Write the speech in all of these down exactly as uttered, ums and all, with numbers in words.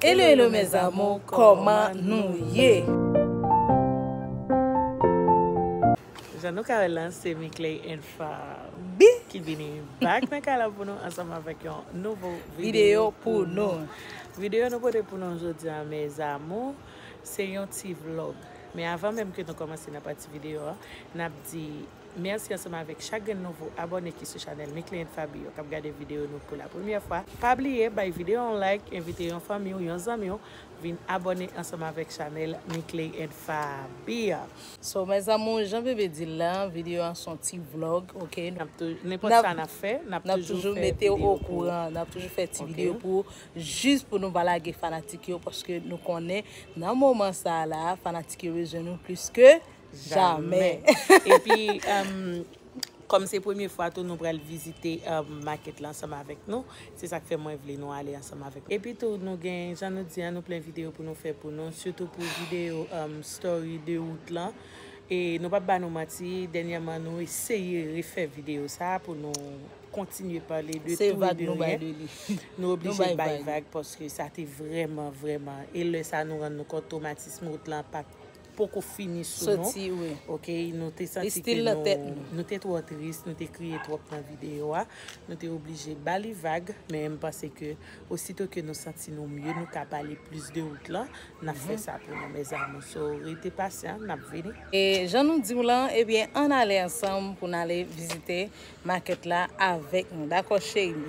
Hello, hello, mes amours, kòman nou ye? Jan nou ka wè l lan, se Mickley and Faby ki vini back nan kay la pou nou ansanm avèk yon nouvo videyo pou nou. Videyo nou pote pou nou jodi a, mes amours, se yon ti vlog. Men avan menm ke nou kòmanse nan pati videyo a, n ap di mèsi ansanm avèk chak grenn nouvo abòne ki sou chanèl Mickley and Faby yo k ap gade videyo nou pou la premyè fwa. Pa bliye bay videyo yon like, envite yon fanmi w, yon zanmi w vin abòne ansanm avèk chanèl Mickley and Faby a. So, mes amours, jan Bebe di l la, videyo an se yon ti vlog, ok? N ap tou, nenpòt sa n ap fè, n ap toujou mete w okouran, n ap toujou fè ti videyo pou w, jis pou nou pa lage fanatik yo, paske nou konnen nan moman sa la, fanatik yo bezwen nou plis ke jamè. Epi, um, kòm se premye fwa tou nou pral vizite, um, makèt la ansanm avèk nou, se sa k fè mwen vle nou ale ansanm avèk nou. Epi tou, nou gen, jan nou di a, nou plen videyo pou nou fè pou nou, sitou pou videyo, um, story de wout lan. E nou p ap ba nou manti, dènyèman nou eseye refè videyo sa a pou nou kontinye pale de tou e de ryen. Nou oblije bay vag paske sa te vrèman, vrèman. E lè sa a nou rann nou kont twomatism wout lan pa t poko fini sou nou. Ok, nou te santi ke nou, nou te twò tris, nou te kriye twòp nan videyo a. Nou te oblije ba li vag, men m panse ke osito ke nou santi nou mye, nou ka pale plis de wout lan, n ap fè sa pou nou, mes amours. So, rete pasyan, n ap vini. E jan nou di w lan, ebyen, ann ale ansanm pou n ale vizite makèt la avèk nou. Dakò, cheri?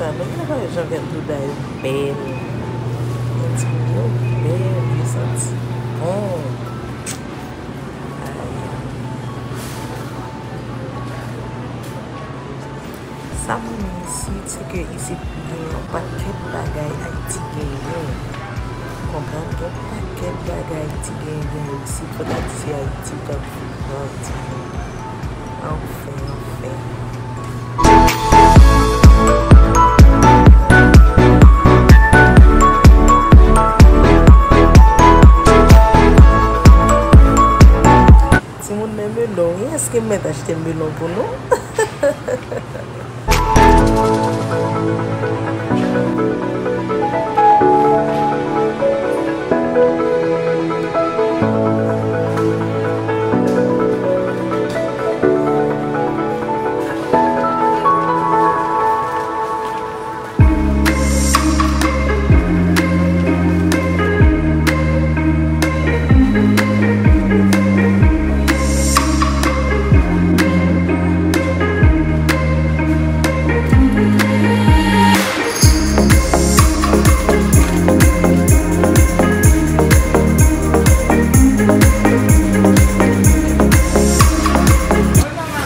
Sa, men gade jan vèt bouda yo bèl. Men timoun yo bèl, yo santi bon. Ay, ay. Sa m renmen isit, se ke isit gen yon pakèt bagay Ayiti genyen. Konprann? Gen yon pakèt bagay Ayiti genyen, genyen isit. Fò ta di se Ayiti k ap viv la, timoun. Anfen, anfen. Timoun, men melon wi, èske m mèt achte melon pou nou?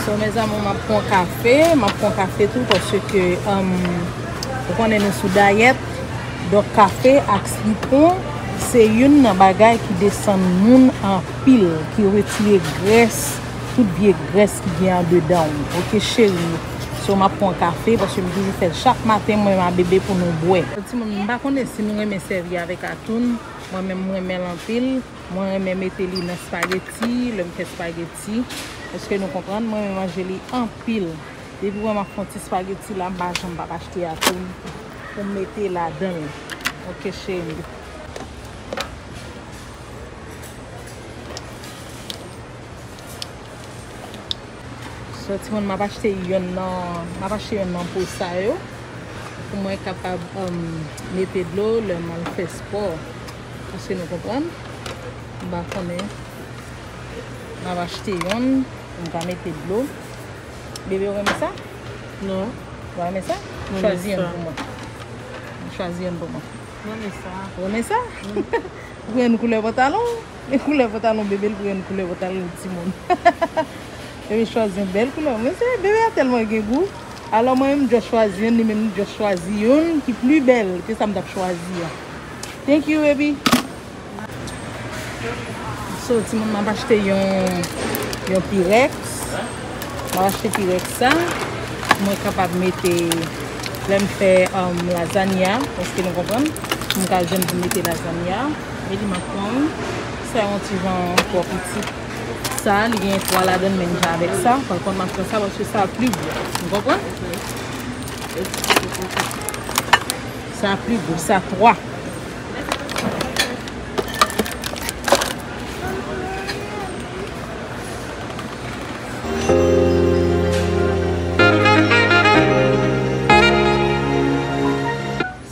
So, mes amours, m ap pran kafe, m ap pran kafe tou, paske, um, ou konnen nou sou dayèt. Donk, kafe ak sitwon, se youn nan bagay ki desann moun anpil, ki retire grès, tout vye grès ki gen andedan w. Oke, cheri? So, m ap pran kafe, paske m toujou fè l chak maten, mwen menm a bebe pou nou bwè. Timoun, m pa konnen si nou renmen sèvi avèk atoun. Mwen menm, m renmen l anpil. Mwen renmen mete li nan spageti, lè m fè spageti. Èske nou konprann? Mwen renmen manje li anpil. Depi wè m ap fè yon ti spageti la, m pa janm p ap achte atoun pou m mete ladan l. Oke, cheri. So, timoun, m ap achte yonn nan, m ap achte yonn nan po sa yo pou mwen kapab, um, mete dlo lè m al fè spò. Èske nou konprann? M pa konnen. M ap achte yonn pou m ka mete dlo. Bebe, ou renmen sa? Non. Ou pa renmen sa? Mwen renmen sa. Chwazi yonn pou mwen. Chwazi yonn pou mwen. Mwen renmen sa. Ou renmen sa? Wi. Ou pran yonn koulè pantalon? E koulè pantalon bebe, l pran yonn koulè pantalon timoun. Bebe chwazi yon bèl koulè. Men se bebe a tèlman gen gou. Alò mwen menm, m just chwazi yonn, li menm li just chwazi yonn ki pli bèl ke sa m t ap chwazi a. Thank you, baby. So, timoun, m ap achte yon, yon pirèks. M ap achte pirèks sa. Mwen kapab mete, lè m fè, um, lazanya, èske nou konprann? M ka jwenn pou mete lazanya. E li m ap pran, sa yon ti jan twò piti. Sa, li gen twa ladan l, menm jan avèk sa. Pa kont, m ap pran sa, paske sa pli gwo. Nou konprann? Sa pli gwo, sa twa.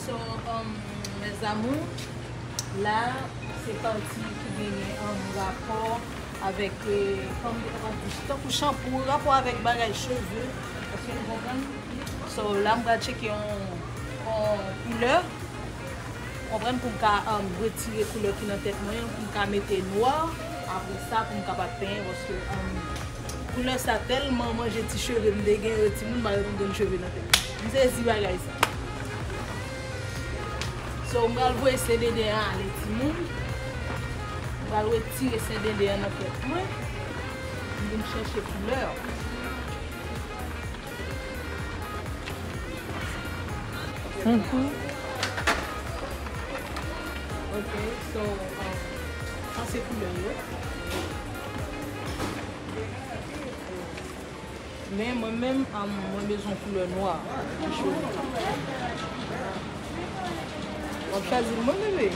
So, um, mes amours, la, se pati ki genyen an rapò avèk, eh, kòman m te kapab di, tankou chanpou, rapò avèk bagay cheve, èske nou konprann? So, la, m pral tcheke yon, yon koulè, konprann, pou m ka, um, retire koulè ki nan tèt mwen an, pou m ka mete nwa, apre sa, pou m kapab penyen, paske, um, koulè sa tèlman manje ti cheve m te gen, timoun, m pa t konn cheve nan tèt mwen. M sezi bagay sa. So, m pral voye sen denden an ale, timoun. M pral retire sen denden an nan tèt mwen. M vin chèche koulè. Mhm. Ok, so, um, sa se koulè yo. Men mwen menm, um, mwen bezwen koulè nwa. W ap chwazi l mwen, bebe?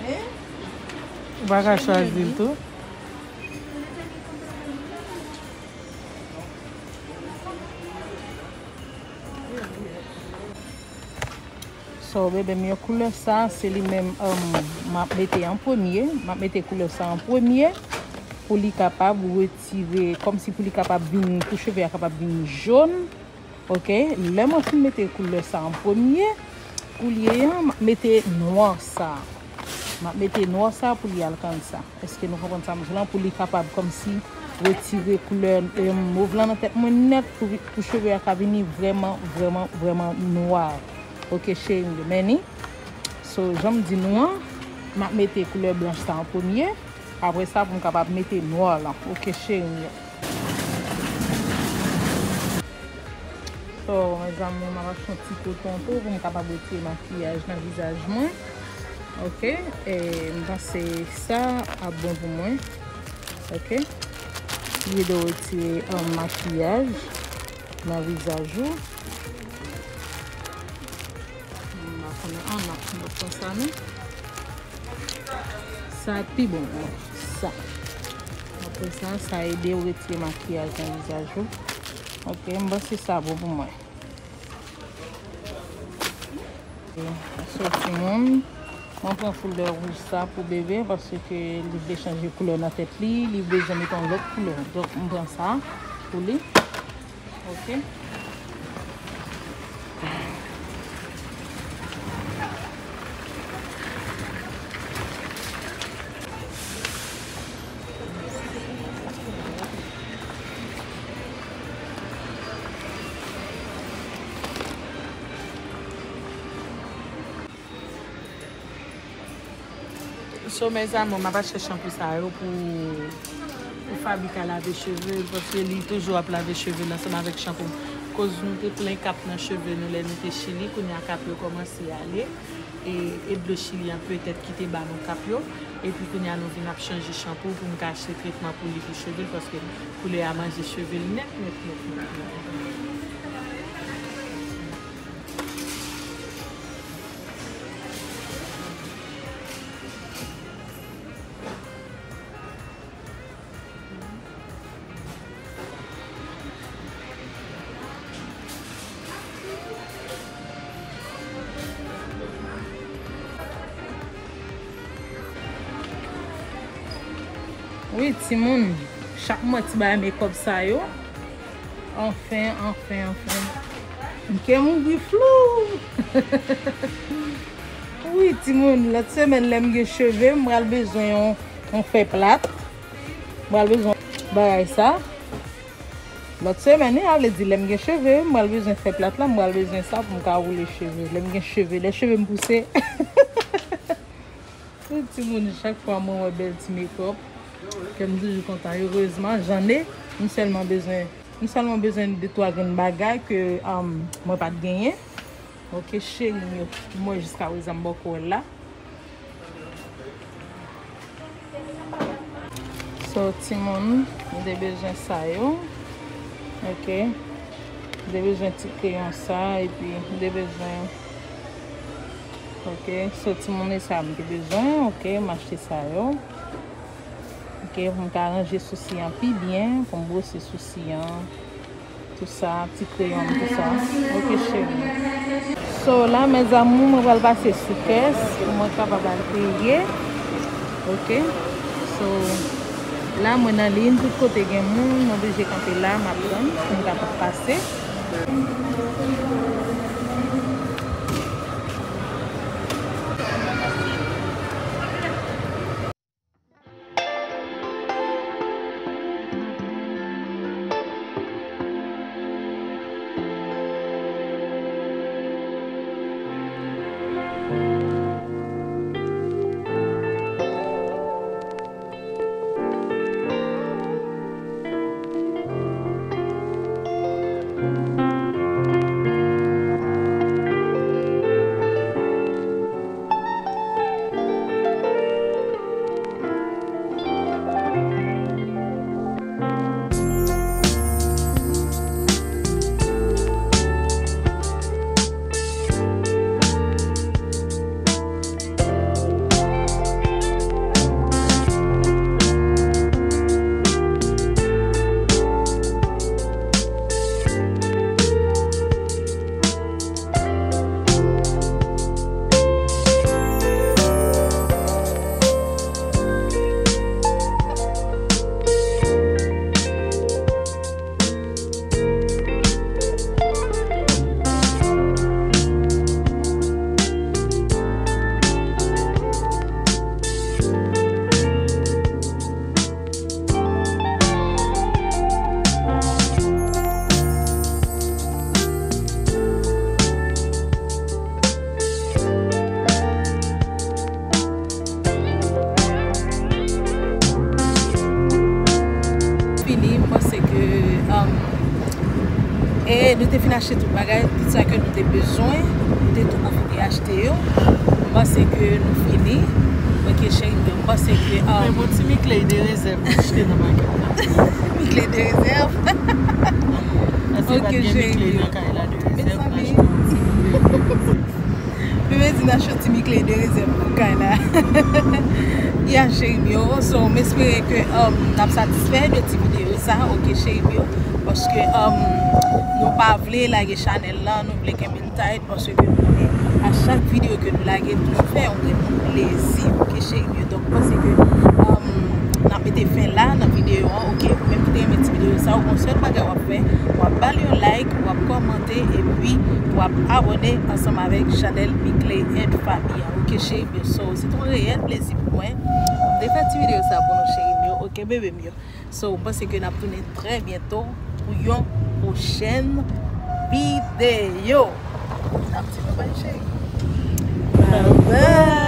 Hein? Ou pa ka chwazi l tou? So, bebe m, yo, koulè sa, se li menm, um, m ap mete an premye. M ap mete koulè sa an premye pou li kapab retire, kòmsi pou li kapab vin, pou cheve a kapab vin jòn. Ok, lè mwen fin mete koulè sa an premye, koulye a, m ap mete nwa sa. M ap mete nwa sa pou li al kansa. Èske nou konprann sa m di la? Pou li kapab kòmsi retire koulè, e, mov lan nan tèt mwen nèt, pou, pou cheve a ka vini vrèman, vrèman, vrèman nwa. Ok, cheri m yo, men ni. So, jan m di nou an, m ap mete koulè blanch sa an premye. Apre sa, pou m kapab mete nwa lan. Ok, cheri m yo. So, mes amours, m ap achte yon ti koton tou pou m kapab retire makiyaj nan vizaj mwen. Ok, e m panse sa ap bon pou mwen. Ok, li ede w retire, um, makiyaj nan vizaj ou. M pa konnen an, m ap pran sa, non. Sa pi bon, non. Sa. Apre sa, sa ede w retire makiyaj nan vizaj ou. Ok, m panse sa bon pou mwen. So, timoun, mwen pran koulè wouj sa pou bebe, paske li vle chanje koulè nan tèt li, li bezwen mete yon lòt koulè. Donk, m pran sa pou li. Ok. So, mes amours, m ap achte chanpou sa yo pou, pou Faby ka lave cheve l, paske li toujou ap lave cheve l ansanm avèk chanpou. Koz nou te plen kap nan cheve nou lè nou te Chili, kounye a kap yo kòmanse ale, e, e dlo Chili an petèt ki te ba nou kap yo, epi kounye a nou vin ap chanje chanpou pou m ka achte tretman pou li pou cheve l, paske koulè a manje cheve l nèt, nèt, nèt, nèt, nèt. Wi, timoun, chak mwen ti bagay makeup sa yo. Anfen, anfen, anfen. M ke mouri flou. Wi, timoun, lòt semèn, lè m gen cheve, m pral bezwen yon, yon fè plat. M pral bezwen bagay sa. Lòt semèn, wi, a vle di, lè m gen cheve, m pral bezwen fè plat la, m pral bezwen sa pou m ka woule cheve. Lè m gen cheve, lè cheve m pouse. Wi, timoun, chak fwa mwen wè bèl ti makeup, kè m toujou kontan. Erezman, Jane, m sèlman bezwen, m sèlman bezwen de twa grenn bagay ke, um, mwen pa t genyen. Ok, cheri m yo, mwen jiska prezan m bòkò la. So, timoun, m te bezwen sa yo. Ok. M te bezwen ti kreyon sa, epi m te bezwen. Ok, so timoun, e sa m te bezwen. Ok, m achte sa yo. Ok, pou m ka ranje sousi an pi byen, pou m bwose sousi an. Tout sa, ti kreyon, tout sa. Ok, cheri. So, la, mes amours, mwen pral pase sou kès pou mwen kapab al peye. Ok. So, la, mwen nan liy, tout kote gen moun, mwen oblije kanpe la, m ap tann pou m kapab pase. Fini, m panse ke um, e nou te fin achte tout bagay, tout sa ke nou te bezwen, nou te tou pwofite achte yo. M panse ke nou fini. Ok, cheri, m panse ke um, Men bon ti mikley de rezèv m achte nan makèt la. Mikley de rezèv. Paske pa t gen mikley nan kay la de rezèv, m achte yon ti mikley de rezèv. Bebe di n achte yon ti mikley de rezèv pou kay la. Ya, cheri m yo, so m espere ke um, n ap satisfè de ti videyo sa, ok, cheri m yo. Paske um, nou pa vle lage chanèl la, nou vle kenbe l tight, paske nou konnen a chak videyo ke nou lage, nou fè yon grenn plezi, ok, cheri m yo. Donk, m panse ke um, n ap mete fen la nan videyo an, ok? Ou menm ki te renmen ti videyo sa, ou gon sèl bagay w ap fè, w ap ba l yon like, w ap kòmante, epi w ap abòne ansanm avèk chanèl Mikley and Family an, ok, cheri m yo? So, se t yon reyèl plezi pou mwen. M te fè ti videyo sa pou nou, cheri m yo, ok, bebe m yo? So, m panse ke n ap tounen trè byento pou yon pwochèn videyo. N ap di babay, cheri. Babay.